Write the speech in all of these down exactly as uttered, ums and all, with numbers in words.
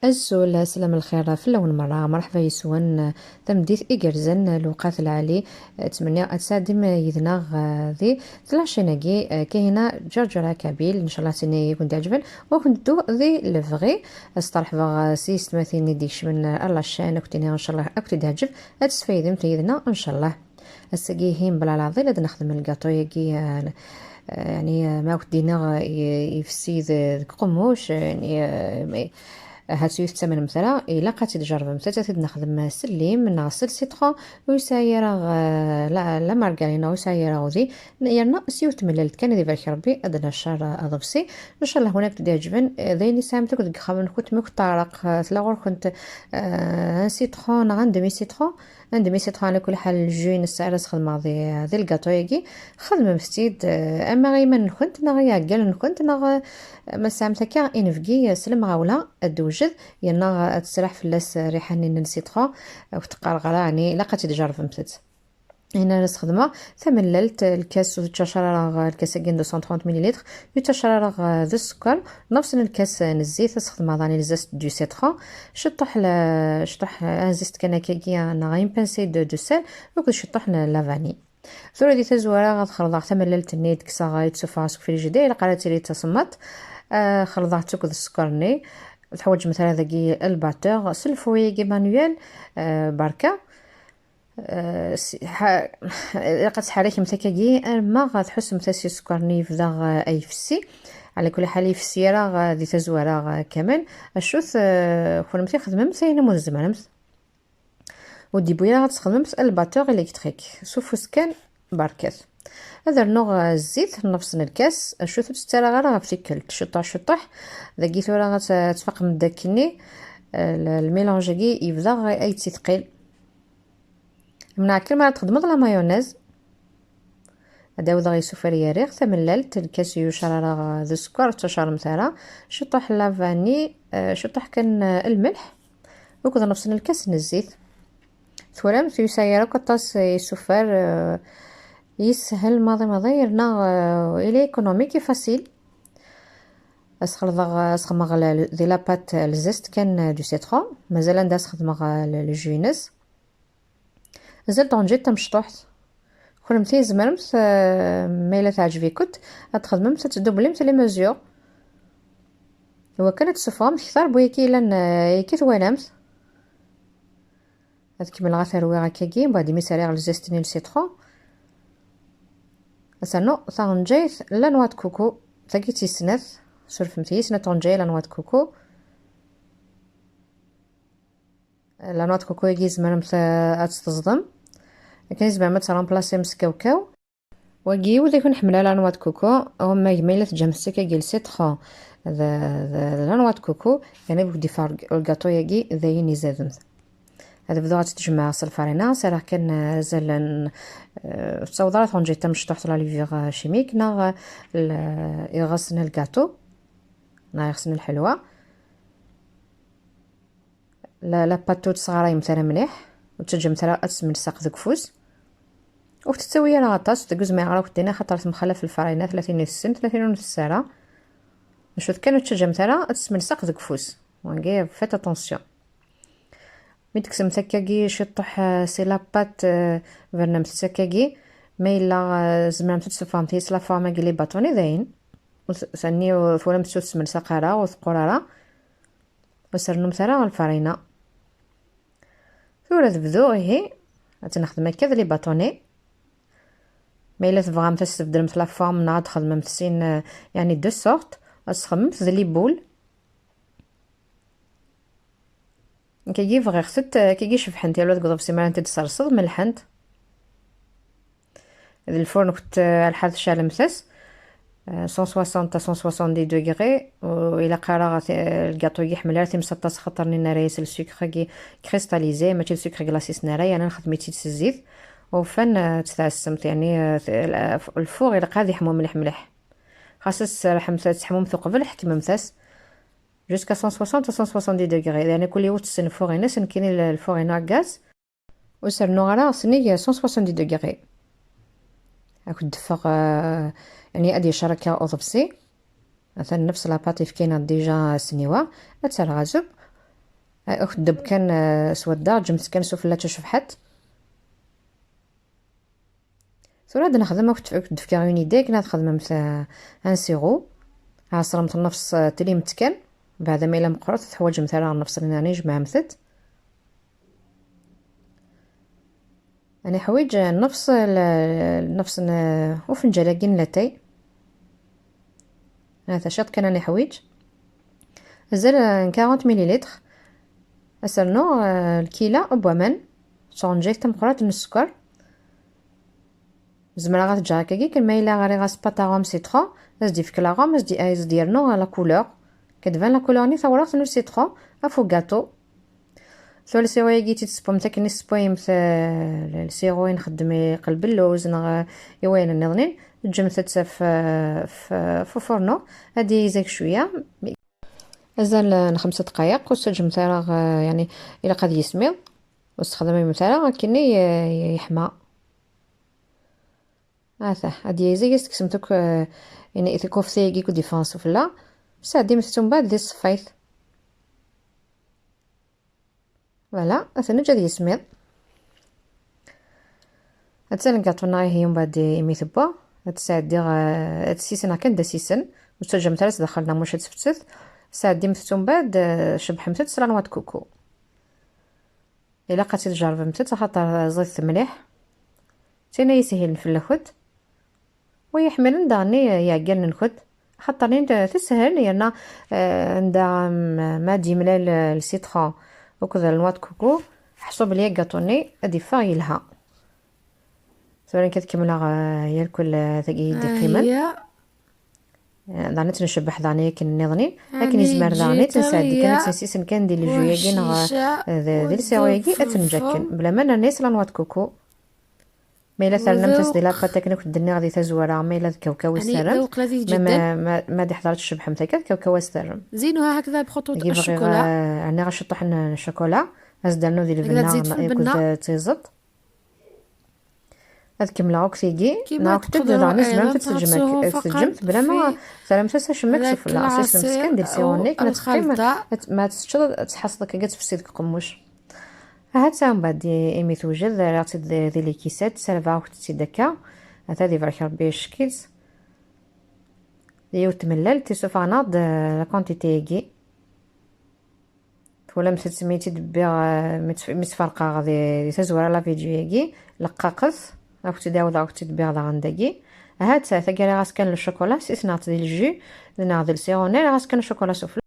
Azul, slam lxir fell-awen merra, merḥba yes-wen, tameddit igerrzen, lewqat lɛali. Ttmenniɣ ad tesɛeddim yid-neɣ, eh, di tlačin-agi, eh, Kahina Ǧerǧera Kabil, ncallah ad ken-d-ɛeǧben, u ad ken-ddu di lebɣi. Ad steṛḥbeɣ, eh, s yessetmatin i d-ikecmen, eh, ar la chaîne, ad ken-iniɣ ncallah ad ken-id-teɛǧeb, ad tesfaydemt yid-neɣ ncallah. Ass-agi ihi mebla leɛḍil ad nexdem lgaṭu-agi, eh, eh, yani, eh, ma ad k-d-iniɣ, eh, i-, ifessi d-, deg uqemmuc, eh, yani, eh, ma-, ahat ur tettamnemt ara, ilaq ad tt-id-tjerrbemt, ad tt-id-nexdem s llim neɣ s lsitṛun, ur yesɛi ara, eh, la, la margarine, ur yesɛi ara udi, yerna s yiwet tmellalt kan ad ibarek Rebbi ad d-naccer, eh, aḍebsi. Ncallah win ad k-d-iɛeǧben, eh, d ayen i tesɛamt akk deg uxxam-nkent, ma ur k-teɛreq, eh, tella ɣur-kent, eh, un sitṛun neɣ un demi-sitṛun, un demi-sitṛun, ɛla kulli ḥal, lju-ines ara sxedmeɣ di, di lgaṭu-agi. Xedmemt-t-id, eh, ama i yiman-nkent, neɣ i yiɛeggalen-nkent, neɣ, eh, ma tesɛamt akka inebgi, eh, s lemɣawla, ad d-tewjed, yerna ad tesraḥ fell-as rriḥa-nni n lsitṛun, eh, ur teqqareɣ ara, ɛni ilaq ad tt-id-tjerrbemt-tt. Ayen ara sxedmeɣ, tamellalt, eh, lkas ur tettac ara, eh, lkas-agi n deux cent trente millilitres, ur yettac ara, eh, d sskeṛ, nefs n lkas, eh, n zzit, ad sxedmeɣ daɣen le zeste du citron, ciṭuḥ la-, ciṭuḥ, eh, un zeste kan akkagi, eh, neɣ une pincée de, de sel, akked ciṭuḥ n la vanille. Tura di tazwara ad xelḍeɣ tamellalt-nni i d-kkseɣ, i d-ssufɣeɣ seg frigidaire, ilaq ara tili d tasemmaḍt. Eh, xelḍeɣ-tt akked sskeṛ-nni. Ur teḥwaǧemt ara dagi le batteur. S lfuri-agi manuel, eh, berka. Eh, s-, ḥa-, ilaq ad tḥerrikemt akkagi arma tḥussemt-as i sskeṛ-nni yebda, eh, ad ifessi. Ɛla kulli ḥal, ifessi ara, eh, di tazwara, eh, kamel. Acut, eh, kunemti xedmemt ayen umi tzemremt. Ur d-yewwi ara ad txedmemt le batteur électrique. S ufus kan, berkat. Ad rnuɣ, eh, zzit, nnefs n lkas, acut ur tt-ttarraɣ ara ɣef tikkelt, ciṭuḥ, ciṭuḥ. Dagi tura ad t-, ad tfaqem-d akkenni, eh, le, lmilanj-agi yebda ad yettitqil. Mneɛ kan mi ara txedmeḍ la mayonnaise. Ad awdeɣ isufar i rriɣ, tamellalt, lkas yucar ara d sskeṛ, ur ttac ara, ciṭuḥ la vanille, eh, ciṭuḥ kan, eh, lmelḥ, akked nefs n lkas n zzit. Twalamt, ur yesɛi ara akk aṭas isufar, eh, yeshel maḍi maḍi, yerna, eh, il est économique et facile. Ad sxelḍeɣ, ad sxedmeɣ la, di la pâte, le zeste kan du citron, mazal anda ad sxedmeɣ, eh, le, le jus-ines. Mazal tɣenjayt tamecṭuḥt. Kunemti tzemremt, eh, ma yella teɛǧeb-ikent, ad txedmemt, ad tdublemt les mesures. Iwakken ad tessufɣemt kter n wayagi yellan, eh, ayagi twalamt. Ad kemmleɣ ad t-rwiɣ akkagi, mbeɛd imi s-rriɣ le zeste-nni n le citron. Ad ternu taɣenjayt la noix de coco, tagi d tis snat, surfemt-iyi, snat tɣenjay la noix de coco. La noix de coco-agi tzemremt, eh, ad tt-teẓḍem. Akken i tzemrem ad tt-remplacem s kawkaw. Wagi ur d akk nḥemmel la noix de coco, ama gma yella teǧǧam-tt akkagi le citron d, d, d la noix de coco, yani ad d-iffeɣ lgaṭu-yagi d ayen izaden. Ad bduɣ ad tt-jemɛeɣ s lfarina, saraɣ kan, eh, azal n, eh, ur tettaweḍ ara tɣenjayt tamecṭuḥt la levure, eh, chimique, neɣ, eh, l-, iɣes n lgaṭu, neɣ iɣes n lḥelwa. La, la pâte ur tesɣarayemt ara mliḥ, ur tettaǧǧamt ara ad tesmelseq deg ufus. Ur tettawi ara aṭas, deg uzmir ara k-d-iniɣ, xaṭer temxalaf lfarina, tlatin itessen, tlatin ur ntess ara. Acu kan ur tettaǧǧamt ara ad tesmelseq deg ufus. Wagi, faites attention. Mi d-tekksemt akkagi ciṭuḥ, eh, si la pâte, eh, bernemt-tt akkagi. Ma yella, eh, tzemremt ad tessufɣemt yes la forme-agi les bâtonnets, d ayen. Ur t-, tanni ur, twalamt ur tesmelseq ara, ur teqqur ara. Ur s-rennumt ara lfarina. Tura ad bduɣ, ihi, ad tt-nexdem akka d les bâtonnets. Ma yella tebɣamt ad s-tbeddlemt la forme neɣ ad txedmemt sin, eh, yani de sorte, ad s-txedmemt d les boules. Akkagi bɣiɣ-tent, akkagi cebḥent, yerna deg uḍebsi mi ara tent-id-tserseḍ, melḥent. D lfur-nkent, eh, lḥal tceɛlemt-as, eh, cent soixante à cent soixante-dix degrés, ur ilaq ara ti-, lgaṭu-agi iḥemmel ara times aṭas, xaṭer-nni nerra-yas le sucre-agi cristallisé, mačči d sucre glacé i s-nerra, yerna nxeddem-itt-id s zzit. Ufan, eh, ad tt-tɛessem, yani, eh, t-, l-, lfur ilaq ad iḥmu mliḥ mliḥ. Xas ad tserrḥemt, ad teḥmumt uqbel, ḥekmemt-as. Jusqu'à cent soixante à cent soixante-dix degrés. Yani, kul yiwet tessen lfur-ines, nekkini l-, lfur-inu agaz. Ur s-rennuɣ ara sennig cent soixante-dix degrés. Ad k-d-ffeɣ, eh, yani, ad yeccer akka uḍebsi. Atan nefs la pâte yefka-aneɣ déjà ssniwa. Ad tt-rreɣ azub. Akk ddeb kan, eh, swadda, ǧǧemt kan sufella d tacebḥant. Tura ad nexdem, akk d-, akk d-fkiɣ une idée akken ad txedmemt, eh, un sirop. Ɛeṣremt nnefs, eh, tlimt kan, beɛda ma yella meqqret, ur teḥwaǧemt ara nnefs-nni, jemɛemt-t. Ad neḥwiǧ nnefs l-, nnefs n ufenǧal-agi n latay. Hata ciṭ kan ad neḥwiǧ. Azal n quarante millilitres. Ad s-rnuɣ, eh, lkila n waman, s tɣenjayt tameqqrant n sskeṛ. Zemreɣ ad t-ǧǧeɣ akkagi, kan ma yella ɣriɣ-as pâte arôme citron, ad s-d-yefk l'arôme, ad s-d-, ad s-d-yernu la couleur. Ad d-tban la couleur-nni tawraɣt n usitṛun ɣef ugaṭu. Tura lsiru-agi i tt-id-tessewwayemt akken i tessewwayemt, eh, lsiru i nxeddem i qelb n lewz neɣ, eh, i wayen nniḍen, ǧǧemt-tt ɣef, ɣef, ɣef ufurnu, ad d-yezzi cwiya. Azal n xemsa dqayeq, ur tettaǧǧamt ara, eh, yeɛni, ilaq ad yismiḍ, ur tessexdamimt ara akken i, eh, yeḥma. Ata, ad d-yezzi, ad s-tekksemt akk, eh, yeɛni, takufta-agi akk d-yeffɣen sufella, sɛeddimt-tt umbeɛd di tṣeffayt. Voilà, ad t-neǧǧ ad yismiḍ. Ad tt-lgaṭu-nneɣ ihi umbeɛd imi tewwa, ad tt-sɛeddiɣ, eh, ad tt-sisneɣ kan d asissen, ur tettaǧǧamt ara s daxel neɣ muc ad teftet. Sɛeddimt-tt umbeɛd, eh, cebbḥemt-tt s la noix de coco. Ilaq ad tt-id-tjerrbemt-tt, axaṭer ẓidet mliḥ. D tin ay ishilen fell-akent. Wa yeḥmilen daɣen i yiɛeggalen-nkent, axaṭer-nni teshel yerna, eh, anda, mm, ma d-yemlal, eh, lsitṛun akked la noix de coco, ḥṣu belli agaṭu-nni ad d-yeffeɣ yelha. Tura nekk ad kemmleɣ, eh, yal kul, eh, tagi i d-iqqimen. Eh, daɣen ad tt-ncebbeḥ daɣen akken nniḍen. Akken yezmer daɣen ad tt-nsɛeddi kan, ad tt-nsissen kan di lju-agi neɣ, eh, d, di lsiru-agi, ad tt-neǧǧ akken. Bla ma nerna-yas la noix de coco. Ma yella ternamt-as di la pâte akken akk d-nniɣ di tazwara, ma yella d kawkaw i s-terremt, ma, ma, ma, ma d-iḥḍer ad tcebbḥemt akka, d kawkaw ad s-terrem. زينوها هكذا بخطوط الشوكولا. Rniɣ ciṭuḥ n ccakula, ad s-d-rnuɣ di lbenna akked tiẓeṭ. Ad kemmleɣ akk tigi, neɣ akk tedda daɣen izmer ad teǧǧem, ad teǧǧemt bla ma terremt-as acemma sufella. Sisnemt kan di lsiru-nni akken ad teqqim, ma teččeḍ ad tḥaṣṣeḍ akka ad tefsi deg uqemmuc. Ahat sɛa mbeɛd imi tewjed, rriɣ-tt-id di, di likisat, serbaɣ-akent-tt-id akka. Ata ad ibarek Rebbi icekk-itt. Yiwet tmellalt, isuffeɣ-aneɣ-d, eh, la quantité-agi. Twalamt-tt mi tt-id-wwiɣ, eh, mi tt-, mi tt-ferqeɣ di, di tazwara la vidéo-agi, leqqaqet, ad kent-tt-id-awdeɣ, ad kent-tt-id-wwiɣ daɣen dagi. Ahat, tagi rriɣ-as kan le chocolat, sisneɣ-tt di le jus, neɣ di le sirop, rriɣ-as kan le chocolat soufflé.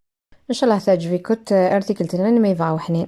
Ncallah teɛǧeb-ikent, eh, ar tikkelt nniḍen ma yebɣa weḥnin.